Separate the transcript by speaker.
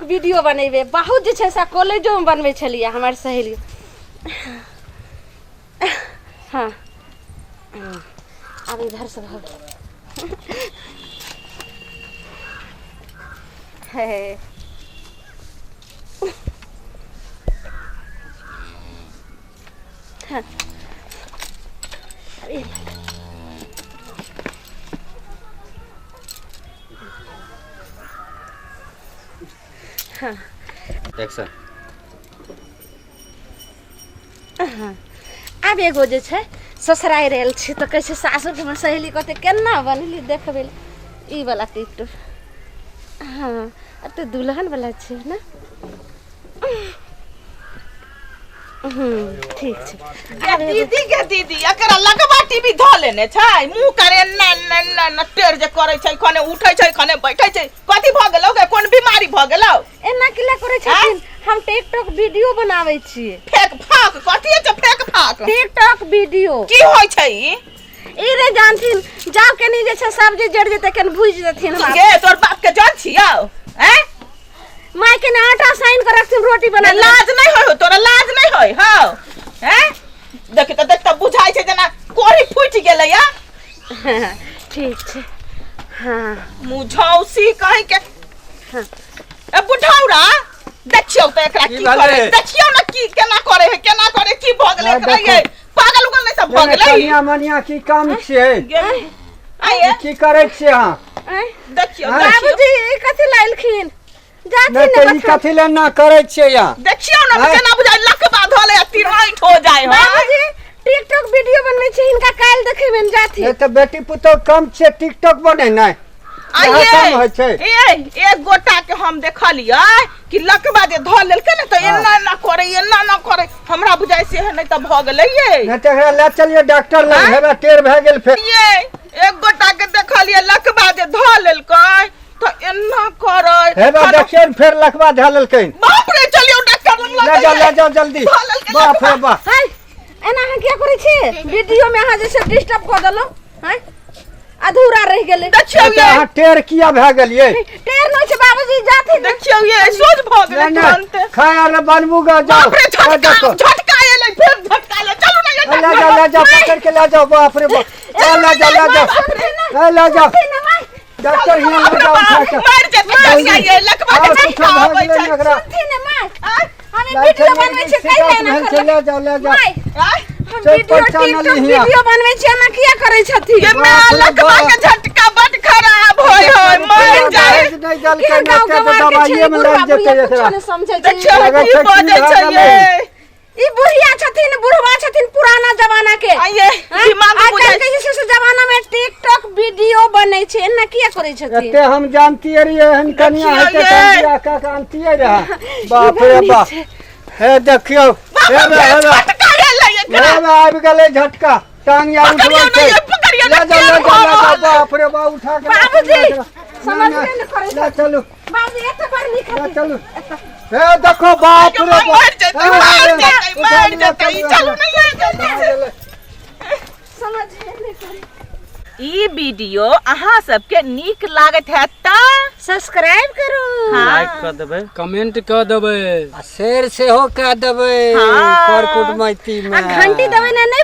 Speaker 1: Video बनेबै। बहुत जे छै से कॉलेजोमे बनबै छलियै हमर सहेली। हाँ, आब इधर से भऽ गेल हे। हाँ। अरे हाँ।
Speaker 2: एक्शन।
Speaker 1: हाँ। आब एगो जे छै ससुरारि आयल छी तऽ कहै छै सासुरके हमर सहेली कहतै केना बनली देखबै लए। ई वाला टिकटॉक। हाँ, आब तऽ दुल्हन वाला छै ने। ठीक छै।
Speaker 3: गे दीदी, गे दीदी, एकरा लगबा टीवी धऽ लेने छै, मुँह करे एना एना एना एना टेढ़ जे करै छै, खने उठै छै खने बैठै छै, कथी भऽ गेलौ गे? कोन बीमारी भऽ गेलौ?
Speaker 1: एना किला करै छथिन? हम टिकटॉक वीडियो बनाबै छियै।
Speaker 3: फेक फाक कथी छै? फेक फाक
Speaker 1: टिकटॉक वीडियो
Speaker 3: की होइ छै ई?
Speaker 1: ई रे जानथिन, जाउ कनी जे छै सब्जी जरि जेतै, कनी भुजि देथिन हमरा।
Speaker 3: गे तोर बाप के जन छियौ? हैं?
Speaker 1: माय के ने आटा साइन कर रखथिन, रोटी बना।
Speaker 3: लाज नहीं होय हो तोरा? लाज नहीं होय हो? हैं, देख त, देख त, बुझाइ छै जेना कोढ़ी फूटि गेलै या।
Speaker 1: ठीक छै। हाँ।
Speaker 3: मुझौसी कहीं के।
Speaker 1: हाँ।
Speaker 3: ए बुढ़ौरा, देखियौ त एकरा
Speaker 4: की
Speaker 3: की
Speaker 4: भेलै?
Speaker 3: करे, देखियौ ने की केना करे है, केना करे, की भऽ गेलै
Speaker 4: हाँ,
Speaker 3: एकरा?
Speaker 4: देखो।
Speaker 3: ये पागल उगल नहीं सब भऽ गेलै?
Speaker 4: कनिया मनिया की काम छियै?
Speaker 3: गे, आइए।
Speaker 4: की करै छियै अहाँ?
Speaker 1: आँय?
Speaker 3: देखियौ।
Speaker 4: हाँ।
Speaker 3: देखियौ।
Speaker 1: बाबूजी, ई कथी लाइलखिन? जाथिन
Speaker 4: नहि
Speaker 1: ने
Speaker 4: तऽ ई
Speaker 1: बथान।
Speaker 4: कथी लए ना करै छियै अहाँ?
Speaker 3: देखियौ ने।
Speaker 4: आँय?
Speaker 3: केना बुझाइ लकबा धऽ ले तिरैठ हो जाय है।
Speaker 1: बाबूजी, टिकटॉक वीडियो बनबै छै, हिनका काल्हि देखेबनि, जाथिन।
Speaker 4: नहि तऽ बेटी पुतोह कम छियै टिकटॉक बनेनाइ?
Speaker 3: आइये।
Speaker 4: इएह काम होइ छै।
Speaker 3: ए एक गोटा के हम देखलियै कि लकबा जे धऽ लेलकै ने तऽ एना एना करे, एना एना करे, हमरा बुझाइ से नहि तऽ भऽ गेलै ये।
Speaker 4: नहि तऽ एकरा लए चलियौ डॉक्टर लग, हेबे टेढ़ भए गेल फेर।
Speaker 3: ये एक गोटा के देखलियै लकबा जे धऽ लेलकै तऽ एना करे।
Speaker 4: हेबे देखियौ ने, फेर लकबा धऽ लेलकै।
Speaker 3: बाप रे, चलियौ डॉक्टर लग।
Speaker 4: लए जाओ, लए जाओ जल्दी।
Speaker 3: धऽ लेलकै
Speaker 4: बाप रे
Speaker 3: लकबा।
Speaker 4: बाप।
Speaker 1: हाय, एना अहाँ किया करै छी? वीडियो में अहाँ जे छै डिस्टर्ब कऽ देलहुँ। हाय, अधूरा रहि गेलै।
Speaker 3: देखियौ
Speaker 4: नहि तऽ
Speaker 3: ये।
Speaker 4: अहाँ टेढ़ किया भए गेलियै?
Speaker 1: टेढ़ नहि छै बाबूजी, जाथिन ने।
Speaker 3: देखियौ ये, सोझ भऽ गेलै
Speaker 4: नहि नहि
Speaker 3: तुरन्ते।
Speaker 4: खाय आर बनबू गे, जाओ।
Speaker 3: बाप रे, झटका
Speaker 4: देखो।
Speaker 3: झटका एलै, फेर झटका एलै, चलू ने ये।
Speaker 4: ले जाओ, ले जाओ, पकड़ के ले जाओ। बाप रे बाप, ले ले जाओ, ले जाओ, ए, ले जाओ
Speaker 1: सुनथिन ने माय।
Speaker 4: डॉक्टर हियाँ ले जाओ उठा के।
Speaker 3: मर जेतै
Speaker 4: जल्दी।
Speaker 3: ये लकवा के
Speaker 4: और
Speaker 3: झटका
Speaker 4: कुछो भए
Speaker 3: अबै
Speaker 4: गेलै
Speaker 3: छै।
Speaker 4: ने एकरा।
Speaker 1: सुनथिन ने माय, हम ई
Speaker 4: लाइ
Speaker 1: वीडियो
Speaker 4: छै,
Speaker 1: बनबै छी,
Speaker 4: शिकायत
Speaker 1: कैला एना
Speaker 4: भेल छै,
Speaker 1: करबै?
Speaker 4: ले जाओ, ले जाओ।
Speaker 1: माय,
Speaker 3: आँय?
Speaker 1: हम
Speaker 4: चल,
Speaker 1: वीडियो
Speaker 4: पहुँचा
Speaker 1: टिकटॉक
Speaker 4: नली हियाँ।
Speaker 1: वीडियो बनबै छी, एना किया करै छथिन?
Speaker 3: ये मैं
Speaker 4: बाप रे
Speaker 3: लकवा
Speaker 4: बाप।
Speaker 3: के झटका बड खराब होय होय, मर जाय।
Speaker 4: दहेज नहि देलकै
Speaker 1: केहन
Speaker 4: ने
Speaker 1: गाँव
Speaker 4: एते तऽ
Speaker 1: गंवार के छै,
Speaker 4: दबाइएमे
Speaker 1: बुढ़वा
Speaker 4: लागि जेतै
Speaker 1: बुढ़िया
Speaker 4: एकरा।
Speaker 1: कुछो नहि समझै छै।
Speaker 3: देखियौ
Speaker 4: लगै
Speaker 3: की
Speaker 4: छै की
Speaker 3: बजै
Speaker 4: भए
Speaker 3: छै
Speaker 4: गेलै।
Speaker 3: ये।
Speaker 1: ई बुढ़िया छथिन, बुढ़वा छथिन पुराना जमाना के।
Speaker 3: आइये
Speaker 1: हाँ?
Speaker 3: दिमाग
Speaker 1: आइ
Speaker 3: बुझाइ
Speaker 1: काल्हि के जे छै से जमाना में टिकटॉक वीडियो बनै छै, एना किया करै छथिन?
Speaker 4: एते हम जानतियै रहियै एहन कनिया
Speaker 3: देखियौ
Speaker 4: हेतै
Speaker 3: ये।
Speaker 4: तऽ हम बियाह कऽ के आनतियै रहए। बाप रे बाप, हे देखियौ, हे बे, हे बे।
Speaker 3: झटका एलै एकरा।
Speaker 4: हे बे, आबि गेलै झटका, टांग आर
Speaker 3: पकड़ियौ
Speaker 4: उठबै
Speaker 3: ने
Speaker 4: छै।
Speaker 3: ये, पकड़ियौ ने,
Speaker 4: ले जाओ, ले
Speaker 3: केहन
Speaker 4: जाओ, ले
Speaker 3: भऽ
Speaker 4: जाओ।
Speaker 3: रहल है।
Speaker 4: बाप रे बाप, उठा के ले
Speaker 1: बाबूजी,
Speaker 4: चलू एकरा।
Speaker 1: समझबे
Speaker 4: नहि,
Speaker 1: नहि करै
Speaker 4: ले
Speaker 1: छथिन।
Speaker 4: चलू।
Speaker 1: बाबूजी, एते बड़ नीक
Speaker 4: ले
Speaker 1: हथिन।
Speaker 4: चलू। हे देखो, बाप रे बाप।
Speaker 3: मर जेतै,
Speaker 4: हे,
Speaker 3: मर
Speaker 4: हे,
Speaker 3: जेतै,
Speaker 4: उठा
Speaker 3: मर
Speaker 4: के ले
Speaker 3: जेतै,
Speaker 4: चलू
Speaker 3: चलू
Speaker 4: एकरा।
Speaker 3: ने ये जल्दी
Speaker 4: भए
Speaker 3: से।
Speaker 4: गेलै।
Speaker 1: समझबे नहि करै।
Speaker 3: ई वीडियो अहाँ सबके नीक लागैत हैत तऽ
Speaker 1: सब्सक्राइब करू,
Speaker 3: हाँ।
Speaker 2: लाइक कऽ देबै,
Speaker 5: कमेंट कऽ देबै
Speaker 4: आ शेयर सेहो कए देबै।
Speaker 3: हाँ।
Speaker 4: कर कुटमैती
Speaker 1: आ
Speaker 4: मे
Speaker 1: घंटी दबेनाइ नहि